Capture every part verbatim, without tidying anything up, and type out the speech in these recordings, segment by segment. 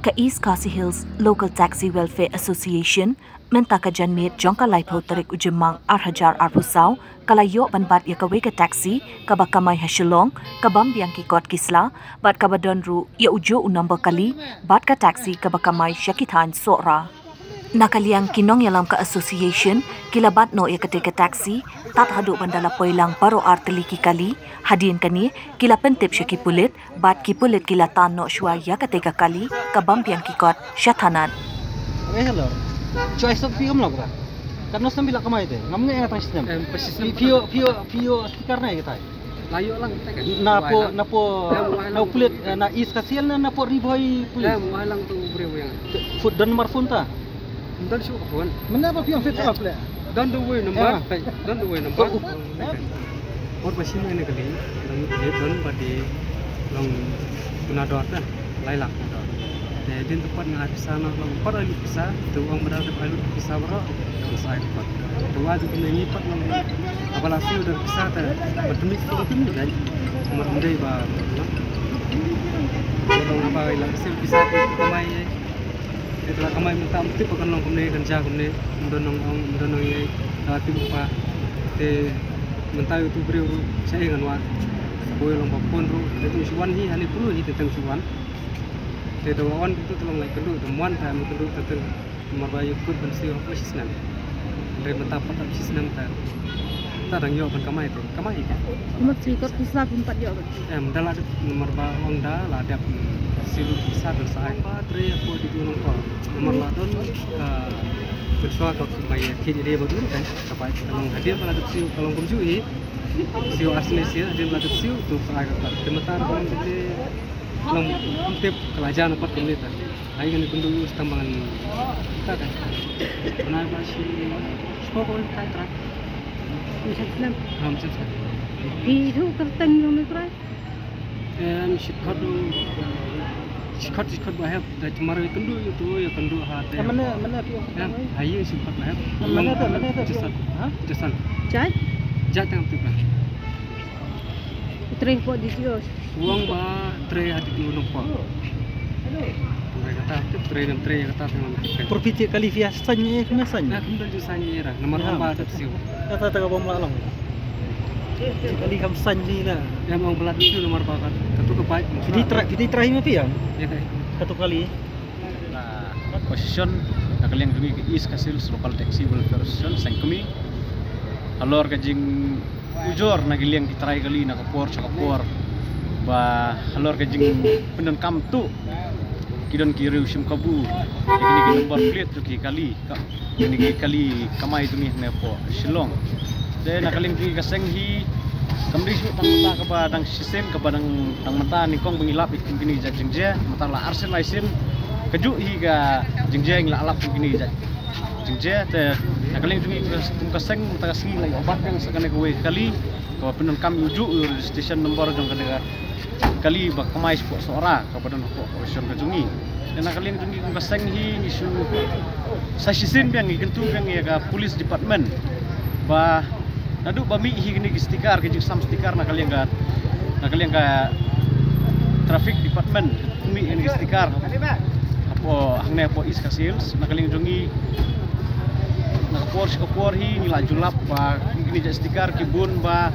Ka East Khasi Hills Local Taxi Welfare Association mynta ka janmiet jong ka laiphew tarik u Jymmang ar hajar arphew saw ka la ïoh ban bat ïa kawei ka taxi kaba kamai ha Shillong, ka bym biang ki kot ki sla, bad kaba don ruh ïa u juh u number kali, bad ka taxi kaba kamai sha ki thaiñ Sohra. Na ka liang ki nongïalam ka association, ki la bat noh ïa katei ka taxi tad haduh ban da la poi lang baroh ar tylli ki kali. Hadien kane, ki la pyntip sha ki pulit, bad ki pulit ki la tan noh shuwa ïa katei ka kali ka bym biang ki kot sha thanat. Abe hello. Choice of phi kam lok ra. Katno snem phi la kamai te? Ngam ngeh nga tang snem. Em, phi phi phi phi sticker na ïa katai. La ïoh lang katai kan. Na po na po na pulit, eh, na East Khasi Hills na na po Ri Bhoi pulit. Em, wah lang tu briew yang. Phone, don number phone ta. Don shu ka phone. Mynta ba phi ong fit off le. Don the way number. Don the way number. Por ba shin ene kali, don ye don ba de long kuna dor ta, lai lak na dor. Te din tu pat nga ai pisa na long pat ai lut pisa, tu ong ba da ai lut pisa baroh, tu sa ai pat. Tu wa tu kena ngi pat long, apa la su da pisa ta, ba tu mix tu tu ni dai. Mar ndai ba, long apa ai la pisa pisa tu kamai ai. Te la kamai mynta ym tip ba kan long kumne kan jia kumne, ym don nong ong, ym don nong ïai, la tip ba te mynta ïa utu briew ruh shaei ngan wad. Sa boi long ba pun ruh te tu shu wan hi, hani pulu hi te teng shu wan. Te da wan te tu te long lai kynduh, te wan te ym kynduh te teng. Namar ba ïa kut ban siew hapoh shisnem. Hynrei mynta pat ap shisnem te. Ta dang ïoh ban kamai te. Kamai ïa ka. Kumno siew kot ki sla phi pat ïoh ban. Em, da la dep namar ba ong da la dep, mm, siew lut ki sla ban sa ai. Ba trei hapoh di tu nong ko. Namar la don ka mynshuwa ka kumba ïa khie ïa dei ba dur kan. Ka bai ka long hadien ba la dep siew ka long kumjuh hi. Siew arsien siew hadien ba la dep siew tu sa ai ka pat. Te mynta ka long te long tip ka la jan pat kumne ta. Ai kan kynduh ïa u stam ban ta kan. Bnai ba shi shi ko ko kai tra. Ym snem. Ym snem. Phi thu kyrteng jong me trai. Em, shi khot u, shi khot, shi khot ba hep da chamar ïa kynduh ïa tu ïa kynduh ha te. Mana mana phi. Em, ha ïa shi khot ba hep. Mana ta mana ta. Jason. Ha? Jason. Jai? Jai tang tu ba. Trei po di ti os. Wang ba trei hati tu nong po. Trei kata, trei nem trei kata tu nong. Por phi te kali phi saiñ eh, kena saiñ. Nah, kemudian tu saiñ eh dah. Nomor lamba tu siu. Kata tak bom lalang. Kali kam saiñ ni na. Yang mau belat tu nomor pakat. Katu ke baik. Phi te trai, phi te trai ma phi ya? Ya, trai. Katu kali. Na position na ka liang jong ngi ka East Khasi Hills Local Taxi Welfare Association, seng kmie. Halor ka jing ujor na ki liang ki trai kali na ka por sha ka por. Ba halor ka jingpyndonkam tu ki don ki riew shim kabu ïa kine ki number plate jong ki kali, ka, kine ki kali kamai tu ngi ne po Shillong. Te na ka liang jong ngi ka seng hi kam dei shuh tang mynta kaba dang shisien kaba dang, tang mynta nyngkong ba ngi lap ïa kine ki jait jingjia, mynta la arsien laisien kajuh hi ka jingjia ngi la lap ïa kine ki jait jingjia. Te na ka liang jong ngi kum ka seng mynta ka sngi la ïoh bat biang sa kane kawei ka kali kaba pyndonkam ïa ujuh u registration number jong kane ka kali ba kamai shapoh Sohra kaba don hapoh corporation ka jong ngi. Te na ka liang jong ngi kum ka seng hi ngi shu sa shisien biang, ngi kyntu biang ïa ka police department ba naduh ba mih hi kine ki sticker, ki jingsam sticker na ka liang ka, na ka liang ka traffic department mih kine ki sticker hapoh hangne hapoh East Khasi Hills. Na ka liang jong ngi na ka por sha ka por hi ngi la ju lap ba kine ki sticker ki bun ba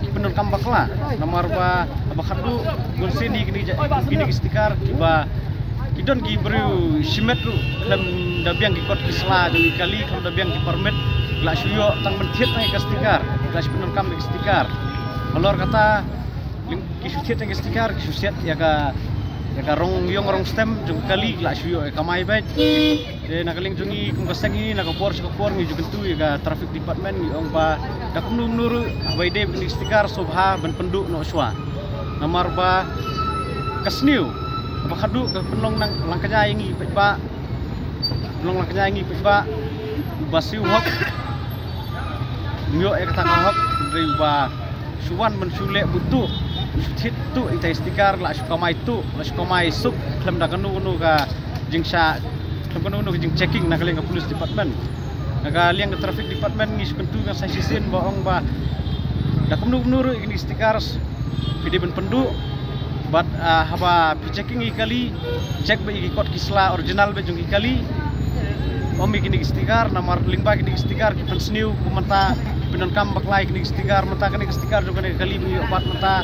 ki pyndonkam bakla. Namar ba haba khatduh bunsien hi kine ki, kine ki sticker kiba ki don ki briew shimet ruh khlem da biang ki kot ki sla jong ki kali, khlem da biang ki permit, ki la shu ïoh tang ban thied tang ïa ka sticker, ki la shu pyndonkam ïa ka sticker. Halor kata ki shu thied tang ïa ka sticker, ki shu siat ïa ka, ïa ka rong ïong rong stem jong ka kali, ki la shu ïoh ïa ka mai bad. Te na ka liang jong ngi kum ka seng hi na ka por sha ka por ngi ju kyntu ïa ka traffic department, ngi ong ba da kumno kumno ruh haba ïadei bad kine ki sticker sngewbha ban pynduh noh shuwa. Namar ba ka sniew ba khatduh ka pynlong nang lang ka jai ngi peit ba, pynlong lang ka jai ngi peit ba, ba siew hok ym ïoh ïa kata ka hok, hynrei ba shu wan ban shu leh bad tuh, shu thied tuh ïa ka sticker, la shu kamai tuh, la shu kamai suk khlem da kano kano ka jingshah, khlem kano kano ka jingchecking na ka liang ka police department. Na ka liang ka traffic department ngi shu kyntu kan sa shisien ba ong ba da kumno kumno ruh ïa kine ki stickers Phi dei ban pynduh bad, ah, haba phi checking ïa ki kali, check beit ïa ki kot ki sla original beit jong ki kali. Ym ïa kine ki sticker, namar lyngba kine ki sticker ki pynsniew kum mynta, pyndonkam bakla ïa kine ki sticker, mynta kane ka sticker jong kane ka kali ba ngi ïoh bat mynta,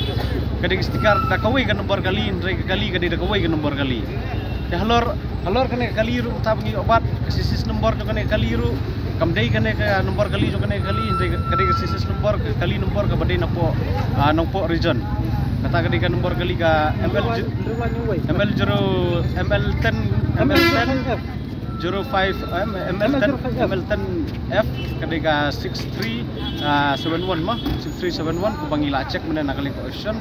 kane ka sticker da kawei ka nombor kali, hynrei ka kali ka dei da kawei ka nombor kali. Te halor, halor kane ka kali ruh mynta ba ngi ïoh bat, ka chassis number jong kane ka kali ruh kam dei kane ka nombor kali jong kane ka kali, hynrei ka dei ka chassis number ka kali nombor kaba dei napoh, ah, Nongpoh region. Kata ka dei ka nombor kali ka M L, M L zero, M L ten, M L ten, zero five, M L ten, M L ten F, ka dei ka six three, ah, seven one mo, six three seven one, kumba ngi la check mynne na ka liang ka auction.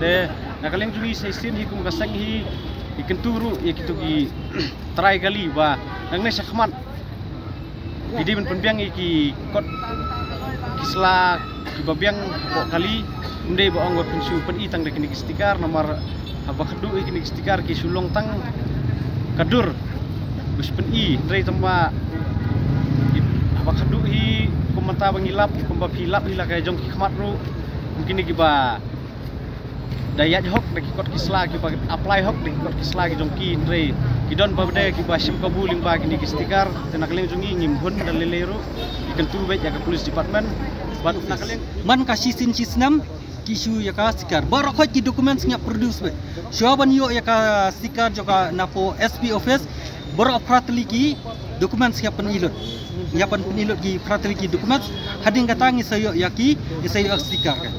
Te na ka liang jong ngi sa shisien hi kum ka seng hi, i kyntu ruh ïa kito ki trai kali ba nangne shakhmat phi dei ban pynbiang ïa ki kot ki sla kiba biang hapoh kali, ym dei ba ong ba phin shu pyni tang da kine ki sticker, namar haba khadduh ïa kine ki sticker ki shu long tang ka dur ba shu pyni, hynrei tang ba haba khadduh hi kum mynta ba ngi lap, kumba phi lap hi la ka jong ki khmat ruh, kum kine kiba da ïaid hok da ki kot ki sla, kiba apply hok da ki kot ki sla ki jong ki, hynrei ki don ba bad kiba shim kabu lyngba kine ki sticker. Te na ka liang jong ngi ngim hun da lei lei ruh, ngi kyntu beit ïa ka police department. Bad na ka liang man ka shisien shisnem ki issue ïa ka sticker, baroh khoit ki documents ngi ïa produce beit. Shuwa ban ïoh ïa ka sticker jong ka napoh S P office, baroh phra tylli ki documents ngi ïa pynlut, ngi ïa pynlut, pynlut ki phra tylli ki documents. Hadien kata ngi sa ïoh ïa ki, ngi sa ïoh ïa ka sticker ka.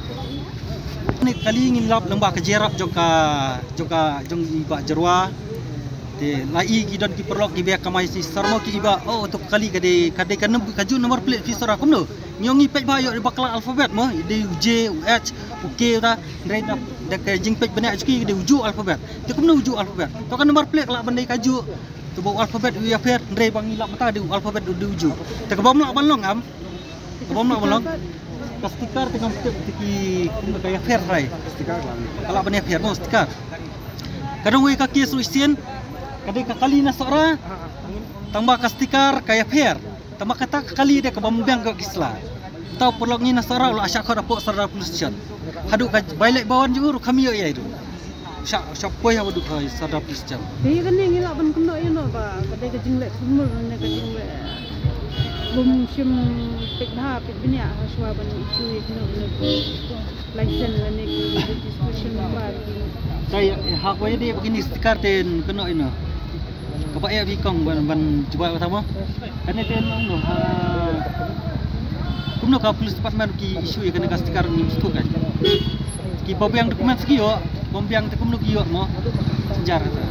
Kane ka kali ngin lap lyngba ka jingïarap jong ka, jong ka, jong i Bah Jyrwa. Te la i ki don ki paralok kiba kamai shisha mo ki i ba, oh, to ka kali ka dei, ka dei ka num-, ka ju number plate phi sora kumno. Ngi ong ngi peit ba ïoh bakla alphabet mo, i dei u J, u H, u K ta, hynrei da, da ka jingpeit bniah jong ki ka dei u ju alphabet. Te kumno u ju alphabet? To ka number plate ka lah ban dei ka ju. To ba u alphabet u ïapher, hynrei ba ngi lap mynta dei u alphabet u dei u ju. Te kaba ym lah ban long am. Kaba ym lah ban long. Ka sticker te ngam tip te ki kumno ka ïapher hynrei. Sticker ka lah ban ïapher mo sticker. Ka dang wei ka case ruh shisien, ka dei ka kali na Sohra. Tang ba ka sticker ka ïapher. Tang ba kata ka kali dei kaba ym biang ka ki sla. Tau paralok ngi na Sohra u la shah khot hapoh Sardar Police Station. Haduh ka bai leit ba wan jong u ruh kam ïoh ïa i ruh. Shah, shah poi haduh ka Sardar Police Station. Te ïa kane ngi lah ban kynnoh ïa no ba ka dei ka jingleh thurmur ne ka jingleh bym shym peit bha peit bniah ha shuwa ban issue ïa kino kino ki license lane ki registration number ki. Te ïa ha ko ïa dei ba kine sticker te kynnoh ïa no. Kaba eh phi kong ban, ban jubab kata mo. Kane te nongno, ha, kumno ka police department ki issue ïa kane ka sticker ngim sngewthuh kan. Kiba biang document ki ïoh, bym biang te kumno ki ïoh mo. Jynjar kata.